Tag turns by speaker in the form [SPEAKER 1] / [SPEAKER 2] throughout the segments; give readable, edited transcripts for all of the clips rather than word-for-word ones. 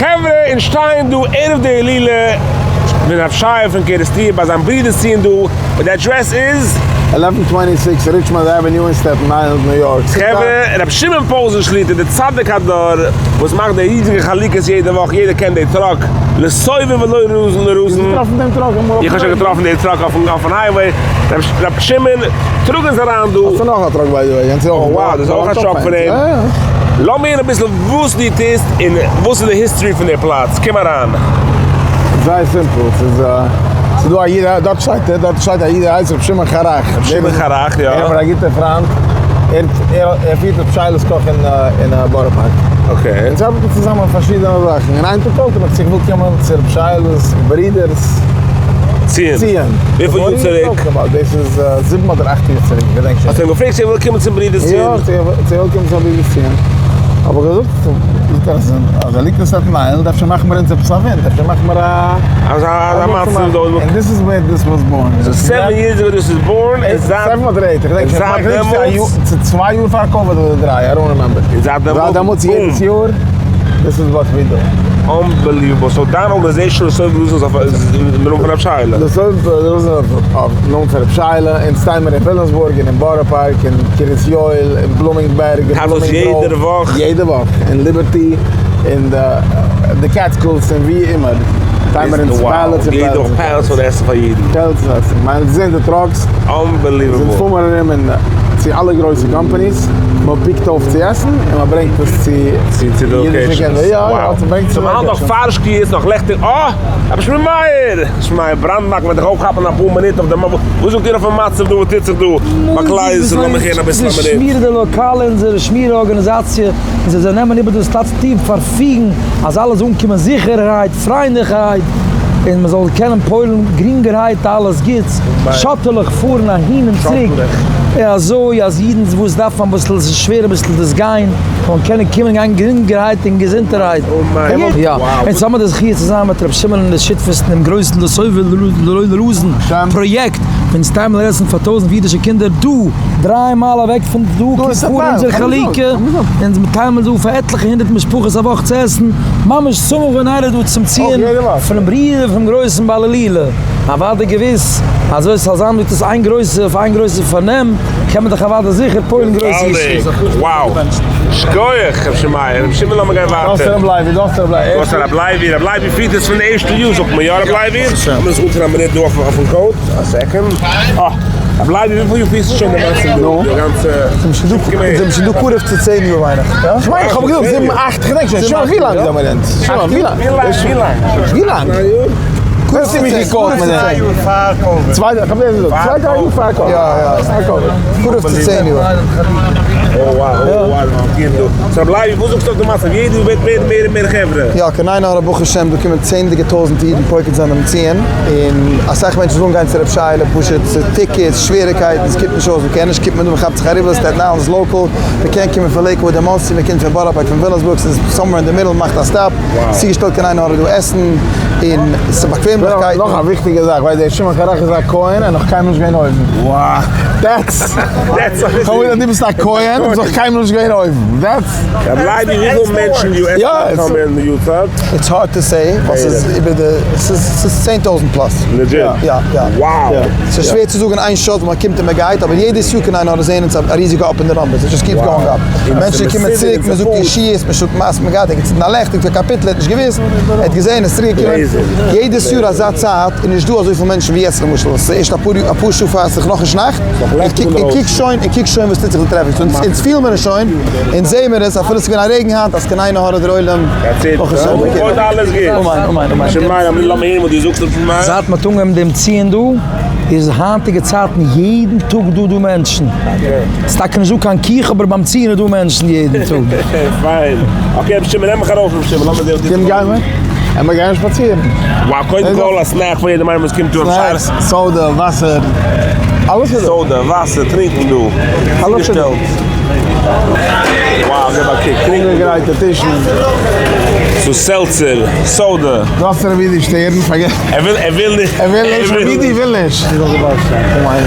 [SPEAKER 1] חברה אונז שטייען דא ערב די הילולא פון רב שייע פון קערעסטיר ביי זיין ברודער'ס ציון דא, און די אדרעס איז.
[SPEAKER 2] עלעווען טווענטי סיקס ריטשמאנד עוועניו אין סטעטן איילענד ניו יארק סיטי.
[SPEAKER 1] חברה, רבי שמעון פאזען שליטא די צדיק הדור וואס מאכט די ריזיגע חלוקות יעדע וואך, יעדער קען די truck, לשובע ולא לרזון,
[SPEAKER 2] געטראפן דעם truck אמאל אויפן
[SPEAKER 1] איך האב שוין געטראפן די truck אויפן highway, רבי שמעון טראג אונז אריין דא.
[SPEAKER 2] האסטו נאך א truck by the way, יענץ איז אויך
[SPEAKER 1] וואו דאס איז אויך א truck פון אים. לאמיר הערן אביסל וואס דו טוסט און וואס איז די history פון די פלאץ, קום אריין.
[SPEAKER 2] זייער simple, ס'איז ס'איז דא א איד, דארט שטייט ער, דארט שטייט א איד ער הייסט ר' שמעון חרך,
[SPEAKER 1] ר' שמעון חרך יא.
[SPEAKER 2] ער איז א גוטער פריינט, ער ער פירט ר' שיילעס קאך אין אין בארא פארק.
[SPEAKER 1] okay.
[SPEAKER 2] אונז ארבעטן צוזאמען אויף פארשידענע זאכן, און איין טאג call ט ער מיך צו איך וויל קומען צו ר' שיילעס ברודער'ס
[SPEAKER 1] ציון. וויפיל יאר צוריק?
[SPEAKER 2] דאס איז זיבן אדער אכט יאר צוריק, איך געדענק שוין.
[SPEAKER 1] האסט אים געפרעגט צו ער וויל קומען צום ברודער'ס ציון?
[SPEAKER 2] יא, צו ער וויל קומען צום ברודער'ס ציון. האב איך געזאגט, זאגט ער אז ער ליגט אין סטעטן איילענד, אפשר מאכן מיר אונז עפעס א event, אפשר מאכן מיר א.
[SPEAKER 1] אזא מצב דא.
[SPEAKER 2] און this is where this was born.
[SPEAKER 1] so seven years ago this is born, און זייט.
[SPEAKER 2] seven אדער eight, איך געדענק שוין נישט. צו צוויי יאר פאר COVID אדער דריי, I don't remember.
[SPEAKER 1] און זייט
[SPEAKER 2] דעמאלטס, יעדעס יאר, this is what we do.
[SPEAKER 1] Unbelievable, so דיין organization איז סויב לוזערס אויף נאמען פון רב שייעלע?
[SPEAKER 2] די סויב לוזערס אויף נאמען פון רב שייעלע, אונז שטייען מיר אין וויליאמסבורג און אין בארא פארק און קרית יואל און בלומינגבערג און בלומינג גראוו.
[SPEAKER 1] יעדער וואך?
[SPEAKER 2] יעדע וואך, אין ליבערטי, אין די קעטסקילס און ווי אימער, שטייען מיר אונז pallets און
[SPEAKER 1] יעדע וואך pallets פון עסן פאר אידן.
[SPEAKER 2] pallets פון עסן, מיין זעהן די trucks.
[SPEAKER 1] Unbelievable.
[SPEAKER 2] אונז פארן מיר ארום אין צו אלע גרויסע companies, מען pick ט אויף צו עסן און מען ברענגט עס צו
[SPEAKER 1] צו די locations.
[SPEAKER 2] יא יא, ס'ברענגט צו
[SPEAKER 1] סאו מ'האלט נאך פאר שקיעות נאך לעכטיג, אה! רבי שמעון מאיר! שמעון בראנדמארק וועט דיך אויפכאפן אין אפאר מינוט אויף די mobile, וואס זאגט איר אויפן מצב דא, וואס טוט זיך דא ביי כלל ישראל, לאמיך הערן אביסל א מינוט.
[SPEAKER 3] די שמירה די לאקאלע אונזערע שמירה ארגאניזאציע און זיי זיי נעמען איבער דאס פלאץ טיעם פארפיגן אז אלעס זאל אנקומען זיכערהייט פריינדליכהייט און מען זאל קענען פועל'ן גרינגערהייט אלעס גוטס, שאטעלעך פארן אהין און צוריק, אזוי אז אידן וואס דארפן אביסל עס איז שווער אביסל דאס גיין, זאלן קענען קומען און גיין גרינגערהייט און געזונטערהייט. יא, אונז האמיר די זכי' צו זיין מיט רבי שמעון און די שותפות אין דעם גרויסן לשובע ולרזון פראיעקט פון סטיימלער עסן פאר טויזנט אידישע קינדער דא, דריי מייל אוועק פון דא קומט פאר אונזער חלוקה, אונז טיילן דא פאר עטליכע הונדערט משפחות א וואך צו עסן, ממש סמוך ונראה דא צום ציון פונעם ברודער פונעם גרויסן בעל הילולא, אוודאי געוויס אזוי ס'זאל זיין מיט עס איין גרויסע אויף איין גרויסע פארנעם, קען מען דאך אוודאי זיכער פועל'ן גרויסע ישועות.
[SPEAKER 1] Wow! שקויעך ר' שמעיה, ר' שמעון לאמיר גיין ווייטער.
[SPEAKER 2] דאס רב לייבי, דאס רב לייבי.
[SPEAKER 1] דאס רב לייבי, רב לייבי פירט עס פון די ערשטע יאר זאגט מען, יא רב לייבי? לאמיר עס אנטון א מינוט דא אויפן coat, א second. אה! רב לייבי וויפיל יאר פירסטו שוין די מעשה דא? די גאנצע.
[SPEAKER 2] זענען שוין דא קרוב צו צען יאר מיין איך. יא? כ'מיין כ'האב געזאגט זיבן אכט, כ'געדענק שוין נישט. שוין ווי לאנג זעמער אונז? שוין ווי לאנג?
[SPEAKER 1] ווי לאנג?
[SPEAKER 2] ווי לאנג? ווען האסטו מיך גע call ט מיט דעם? צוויי כ'האב דיר געזאגט צוויי דריי יאר פאר COVID. יא יא פאר COVID. קרוב צו צען יאר.
[SPEAKER 1] סאו רב לייבי וואס זאגסטו אויף די מצב? יעדע יאר ווערט מער און מער און מער חברה.
[SPEAKER 2] יא קיין עין הרע ברוך השם דא קומען צענדליגע טויזענט אידן פוקד זיין דעם ציון, און אסאך מענטשן ווילן גיין צו רב שייעלע פשוט ס'איז tickets, שוועריקייטן, ס'קומט נישט אויס, מ'קען נישט קומט מען דא מ'כאפט זיך אריבער סטעטן איילענד איז local, מ'קען קומען פון לעיקוואד און מאנסי, מ'קומט פון בארא פארק פון וויליאמסבורג ס'איז somewhere אין די middle מ'מאכט א stop, צוגעשטעלט קיין עין הרע דא עסן און ס'באקוועמליכקייטן. נאך א וויכטיגע זאך, ווייל דער שמעון קרח איז א כהן און נאך קיינמאל נישט געווען אויבן. That's. חמוד דו ביסט א כהן, ביסט נאך קיינמאל נישט געווען אויבן. That's.
[SPEAKER 1] רב לייבי וויפיל מענטשן יו estimate קומען אין די יארצייט?
[SPEAKER 2] It's hard to say, ווייל ס'איז איבער די, ס'איז 10,000 plus.
[SPEAKER 1] Legit?
[SPEAKER 2] יא יא.
[SPEAKER 1] Wow!
[SPEAKER 2] ס'איז שווער צו זאגן איין shot ווען מ'קומט און מ'גייט, אבער יעדעס יאר קען איינער זעהן אונז א ריזיגע up אין די numbers, it just keeps going up. מענטשן קומען צוריק, מ'זאגט ישועות, מ'שלאגט מעשה, מ'גייט, ער געצינדן א לעכט, ער האט א קאפיטל, ער האט נישט געוואוסט, ער האט געזעהן, ער איז צוריק געקומען. יעדעס יאר אזא צייט איז נישט דא אזויפיל מענטשן ווי יעצט למשל, ס'איז ערשט אפאר אפאר שעה פאר ס'איז נאכנישט נאכט, און קוק שוין, און קוק שוין וואס טוט זיך די traffic, אונז feel מיר עס שוין, אונז זעהן מיר עס, אפילו ס'איז געווען א רעגן היינט, אז קיין עין הרע דער עולם, ברוך השם, אמן אמן אמן.
[SPEAKER 3] זייט מ'האט אנגעהויבן דעם ציון דא, איז היינטיגע צייטן יעדן טאג דא דא מענטשן. ס'איז טאקע נישט דא קיין קיך אבער ביים ציון איז דא מענטשן יעדן טאג.
[SPEAKER 1] פיין. Okay רבי שמעון נעם מיך ארויף רבי שמעון לאמיר זעהן וואס דו
[SPEAKER 2] קום גיי מיר עמער גייען שפאצירן.
[SPEAKER 1] Wow קודם כל א snack פאר יעדעם איינעם וואס קומט דא אפשר.
[SPEAKER 2] Snacks, soda, וואסער, אלעס איז דא.
[SPEAKER 1] Soda, וואסער, טרינקן דא.
[SPEAKER 2] אלעס איז דא.
[SPEAKER 1] Wow געב א קוק. טרינקן.
[SPEAKER 2] אנגעגרייטע טישן.
[SPEAKER 1] ס'דא seltzer, soda.
[SPEAKER 2] דו האסט רבי די שטערן, פארגעס.
[SPEAKER 1] ער וויל ער וויל נישט.
[SPEAKER 2] ער וויל נישט, רבי די וויל נישט. אמן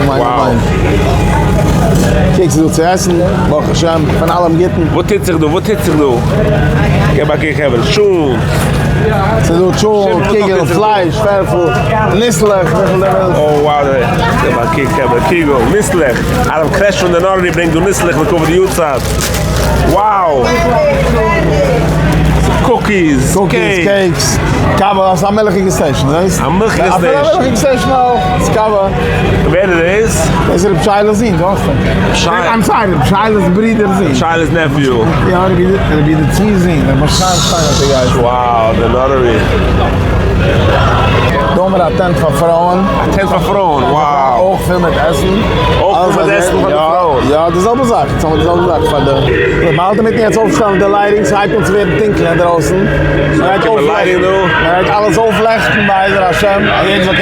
[SPEAKER 2] אמן אמן. קוק ס'איז דא צו עסן, ברוך השם, פון אלעם גוטן.
[SPEAKER 1] וואס טוט זיך דא? וואס טוט זיך דא? געב א קוק חברה, טשולנט.
[SPEAKER 2] ס'איז דא טשולנט, קוגל, פלייש, פערפל, ניסלעך, וויפיל דו ווילסט.
[SPEAKER 1] Oh wow, געב א קוק חברה, קוגל, ניסלעך, הרב קרעש פון די נארני ברענגט דא ניסלעך לכבוד די יארצייט. Wow! Cookies,
[SPEAKER 2] cakes, קאווע, ס'איז א מילכיגע station, זעסט?
[SPEAKER 1] א מילכיגע station.
[SPEAKER 2] אפילו א מילכיגע station אויך, ס'איז קאווע.
[SPEAKER 1] ווער איז דאס?
[SPEAKER 2] דאס איז רבי שיילע'ס זון, דו האסט אים. I'm sorry, רבי שיילע'ס ברודער'ס זון.
[SPEAKER 1] רבי שיילע'ס nephew.
[SPEAKER 2] יא, רבי יודא צבי'ס זון, רבי משה חיים שטיין האט ער געהייסן.
[SPEAKER 1] Wow, די notary.
[SPEAKER 2] דא האבן מיר א tent פאר פרויען.
[SPEAKER 1] א tent פאר פרויען, wow.
[SPEAKER 2] אויך פול מיט עסן.
[SPEAKER 1] אויך פול מיט עסן פאר די פרויען.
[SPEAKER 2] יא, די זעלבע זאך, יעצט האבן מיר די זעלבע זאך פאר די. מען האלט אינמיטן יעצט אויפשטעלן די lighting, ס'הייבט אן צו ווערן טונקל אינדרויסן. מען גייט אלעס אויפלעכטן בעזר השם, אז יעדער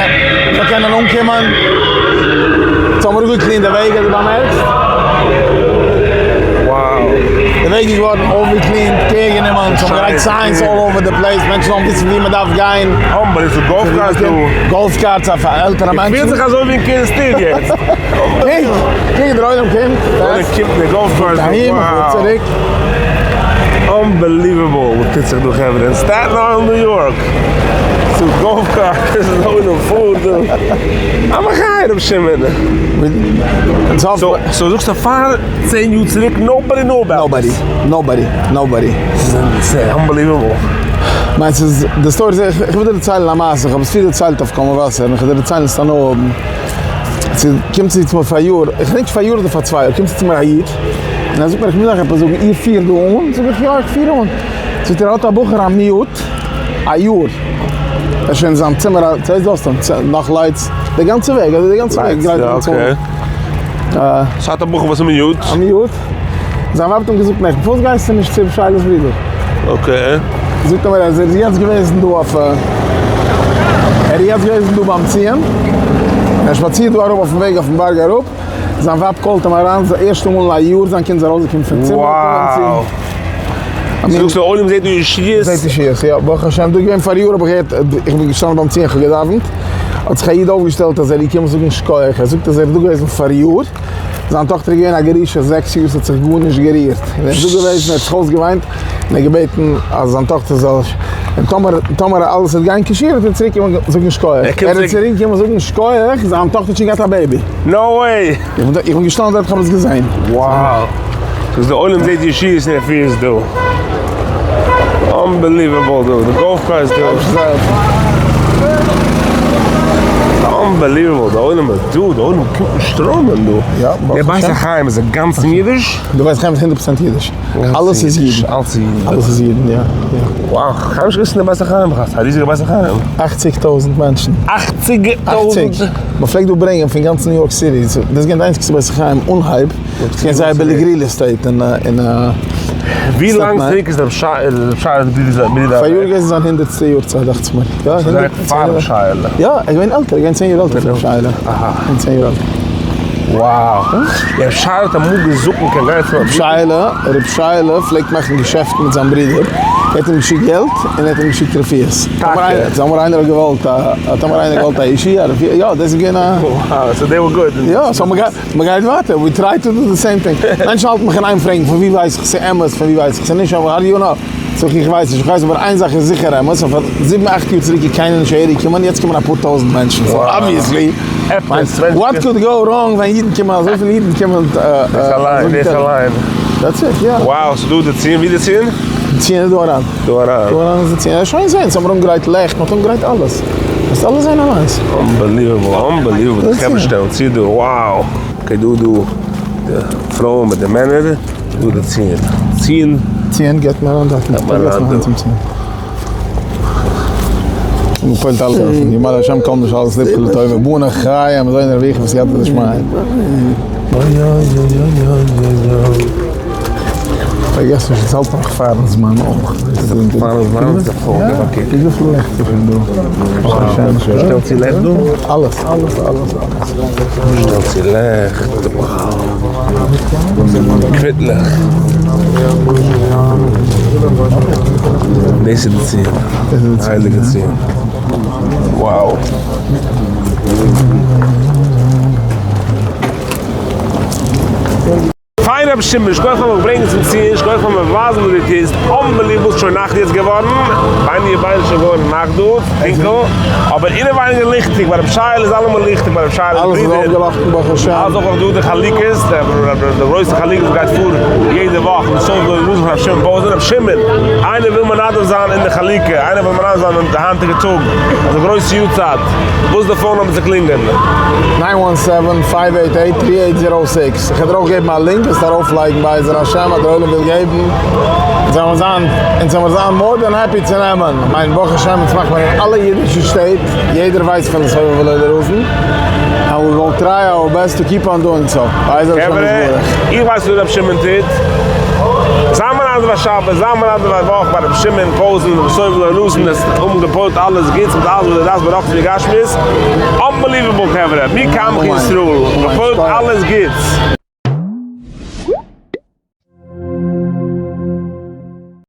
[SPEAKER 2] זאל קענען אנקומען. יעצט האבן מיר אפגע clean ט די וועג, אז דו באמערקסט. די וועג איז געווארן אויפגע clean ט, care גענומען, ס'האבן געלייגט signs all over the place, מענטשן זאלן וויסן וואו מען דארף גיין.
[SPEAKER 1] Unbelievable, golf carts דא.
[SPEAKER 2] Golf carts פאר עלטערע מענטשן.
[SPEAKER 1] איך פיל זיך אזוי ווי אין קערעסטיר יעצט.
[SPEAKER 2] קוק, קוק דער עולם קומט.
[SPEAKER 1] דער עולם קומט מיט golf carts.
[SPEAKER 2] אהין און צוריק.
[SPEAKER 1] Unbelievable וואס טוט זיך דא חברה אין סטעטן איילענד ניו יארק. ס'דא golf carts, דער עולם פארט דא. א מחיה ר' שמעון. So זאגסטו פאר 10 יאר צוריק nobody knew about
[SPEAKER 2] Nobody, nobody, nobody.
[SPEAKER 1] ס'איז unbelievable.
[SPEAKER 2] מיינסט ס'איז די story איז איך וויל דיר דערציילן א מעשה, איך האב עס פריער דערציילט אויף קול מבשר און איך וועל דיר דערציילן ס'איז הנאה האבן. ס'קומט צו צו מיר פאריאר, איך געדענק נישט פאריאר אדער פאר צוויי יאר, קומט צו צו מיר א איד און ער זאגט מיר איך מוז אייך עפעס זאגן, איר פירט דא אן? זאג איך יא איך פיר אן. זאגט ער ער האט א בחור א mute א יאר, ער איז שוין אין זיין צימער, זעסט דא האסטו אים, נאך lights, די גאנצע וועג, אזוי די גאנצע וועג גרייט מען צו.
[SPEAKER 1] ס'האט א בחור וואס איז mute?
[SPEAKER 2] א mute. זיין ווייב האט אים געזאגט נעכטן, פארוואס גייסטו נישט צו ר' שיילע'ס ברודער?
[SPEAKER 1] Okay.
[SPEAKER 2] זאגט ער מיר אז ער איז יעצט געוועזן דא אויף, ער איז יעצט געוועזן דא ביים ציון, ער שפאצירט דא אראפ אויפן וועג אויפן בארג אראפ, זיין ווייב call ט אים אריין, ס'איז די ערשטע מאל אין א יאר זיין קינד איז ארויסגעקומען פון צימער אויפן ציון.
[SPEAKER 1] Wow. זאגסט די עולם זעט דא ישועות?
[SPEAKER 2] זעט ישועות, יא, ברוך השם, דא געווען פאריאר האב איך געהערט, איך בין געשטאנען ביים ציון, איך האב געדאווענט, האט זיך א איד אויפגעשטעלט אז ער איז געקומען זאגן שכוח, ער זאגט אז ער איז דא געוועזן פאריאר, זיין טאכטער איז געווען א גרושה זעקס יאר ס'האט זיך גארנישט גערירט, און ער איז דא געוועזן ער האט זיך אויסגעוויינט און ער האט געבעטן אז זיין טאכטער זאל, און טאמער טאמער אלעס וועט גיין כשורה וועט ער צוריק קומען זאגן שכוח, ער איז צוריק געקומען זאגן שכוח, זיין טאכטער האט שוין געהאט א baby.
[SPEAKER 1] No way!
[SPEAKER 2] איך בין געשטאנען דארט איך האב עס געזען.
[SPEAKER 1] Wow! סאיז די עולם זעט ישועות און ער פירט דא. Unbelievable דא, די golf carts דא. Unbelievable, די עולם איז דא, די עולם קומט אין שטראמען דא. דער בית החיים איז אינגאנצן אידיש?
[SPEAKER 2] די בית החיים איז הונדערט פראצענט אידיש. אלעס איז אידן.
[SPEAKER 1] אלעס איז אידן.
[SPEAKER 2] אלעס איז אידן, יא.
[SPEAKER 1] Wow, כ'האב נישט געוואוסט פון די בית החיים בכלל, ס'איז א ריזיגע בית החיים.
[SPEAKER 2] אכציג טויזנט מענטשן.
[SPEAKER 1] אכציג טויזנט?
[SPEAKER 2] אכציג. מ'פלעגט דא ברענגען פון גאנץ ניו יארק סיטי, דאס איז געווען די איינציגסטע בית החיים אנהייב, ס'איז געווען זייער ביליג real estate אין אין.
[SPEAKER 1] ווי לאנג צוריק איז רב שייעלע ברודער אוועק?
[SPEAKER 2] פאריאר געווען זיין הונדערטסטע יארצייט דאכט זיך מיר.
[SPEAKER 1] יא, פאר רב שייעלע.
[SPEAKER 2] יא, ער איז געווען עלטער, ער איז געווען 10 יאר עלטער פון רב שייעלע.
[SPEAKER 1] אהא.
[SPEAKER 2] געווען 10 יאר עלטער.
[SPEAKER 1] Wow. רב שייעלע האט אמאל געזאגט מען קען גיין צו
[SPEAKER 2] רב שייעלע, רב שייעלע פלעגט מאכן געשעפטן מיט זיין ברודער, ער האט אים געשיקט געלט און ער האט אים געשיקט רפואות.
[SPEAKER 1] טאקע?
[SPEAKER 2] טאמער איינער האט געוואלט א, טאמער איינער געוואלט א אישי, א רפואה, יא דאס איז געווען א.
[SPEAKER 1] Wow, so they were good.
[SPEAKER 2] יא, so מ'גייט, מ'גייט ווייטער, we try to do the same thing. מענטשן האלטן מיך אין איין פרעגן פון ווי ווייס איך ס'איז אמת, פון ווי ווייס איך ס'איז נישט אמת, how do you know? זאג איך איך ווייס נישט, איך ווייס אבער איין זאך איז זיכער אמת, אז פאר זיבן אכט יאר צוריק איז קיינער נישט אהער געקומען, יעצט קומען אפאר טויזנט מענטשן, so obviously, what could go wrong ווען אידן קומען, אזויפיל אידן קומען.
[SPEAKER 1] דאס אליין, דאס אליין.
[SPEAKER 2] That's it, יא.
[SPEAKER 1] Wow, ס'איז דא די ציון, ווי די ציון?
[SPEAKER 2] די ציון איז דא אריין.
[SPEAKER 1] דא אריין.
[SPEAKER 2] דא אריין איז די ציון, שוין זען, ס'האבן אנגעגרייט לעכט, מ'האט אנגעגרייט אלעס. וועסט אלעס זען אליינס.
[SPEAKER 1] Unbelievable, unbelievable, די חברה שטעלן צו דא, wow. Okay, דא דא די פרויען מיט די מענער. דא די ציון. ציון.
[SPEAKER 2] ציון געט מען אריין דארט.
[SPEAKER 1] געט מען אריין דא.
[SPEAKER 2] צום ציון. און פועלט אלעס אויף. ימלא השם כל משאלות לבך לטובה. בנה חיים אזוי נרוויח בסייעתא דשמיא.
[SPEAKER 1] אוי אוי אוי אוי אוי אוי.
[SPEAKER 2] פארגעס נישט עס האלט נאך פארן זמן אויך.
[SPEAKER 1] פארן זמן איז א פאר.
[SPEAKER 2] וויפיל לעכט איז שוין דא?
[SPEAKER 1] שטעלט צו לעכט דא?
[SPEAKER 2] אלעס אלעס אלעס אלעס.
[SPEAKER 1] שטעלט צו לעכט. קוויטלעך. דאס איז די ציון. הייליגע ציון. Wow. רבי שמעון, שכוח פארן מיך ברענגען צום ציון, שכוח פארן מיר ווייזן וואס דו טוסט, unbelievable שוין נאכט יעצט געווארן, ביני לביני שוין געווארן נאכט דא, טונקל, אבער אינעווייניג איז ליכטיג, ביי רבי שייעלע איז אלעמאל ליכטיג, ביי רבי שייעלע'ס
[SPEAKER 2] אלעס איז
[SPEAKER 1] ברידער,
[SPEAKER 2] אויפגעלאכטן ברוך השם.
[SPEAKER 1] אלעס אויך דא די חלוקות, די גרויסע חלוקות וואס גייט פאר יעדע וואך, די סוף גדול רז פון רבי שמעון פאזען, רבי שמעון, איינער וויל מנדב זיין אין די חלוקה, איינער וויל מנדב זיין אין די היינטיגע טאג, אזא גרויסע יארצייט, וואס איז די phone number צו קלינגען?
[SPEAKER 2] nine one seven five eight eight three eight zero six, איך וועל דיר אויך געבן א link וועסט ארויפלייגן בעזר השם אז דער עולם וויל געבן, אונז וועלמיר זיין אונז וועלמיר זיין more than happy צו נעמען, כ'מיין ברוך השם אונז מאכט מען אין אלע אידישע שטעט, יעדער ווייסט פון לשובע ולא לרזון, and we will try our best to keep on doing so, בעזר השם
[SPEAKER 1] חברה,
[SPEAKER 2] יתברך.
[SPEAKER 1] איך ווייס וואס ר' שמעון טוט. זיי מנדב א שבת, זיי מנדב א וואך ביי ר' שמעון פאזען, ר' סובל און רזין, עס האט אנגעפוילט אלעס גוטס מיט אלעס וואס דו דארפסט ברוחניות ובגשמיות, unbelievable חברה, מי כעמך ישראל, געפוילט אלעס גוטס.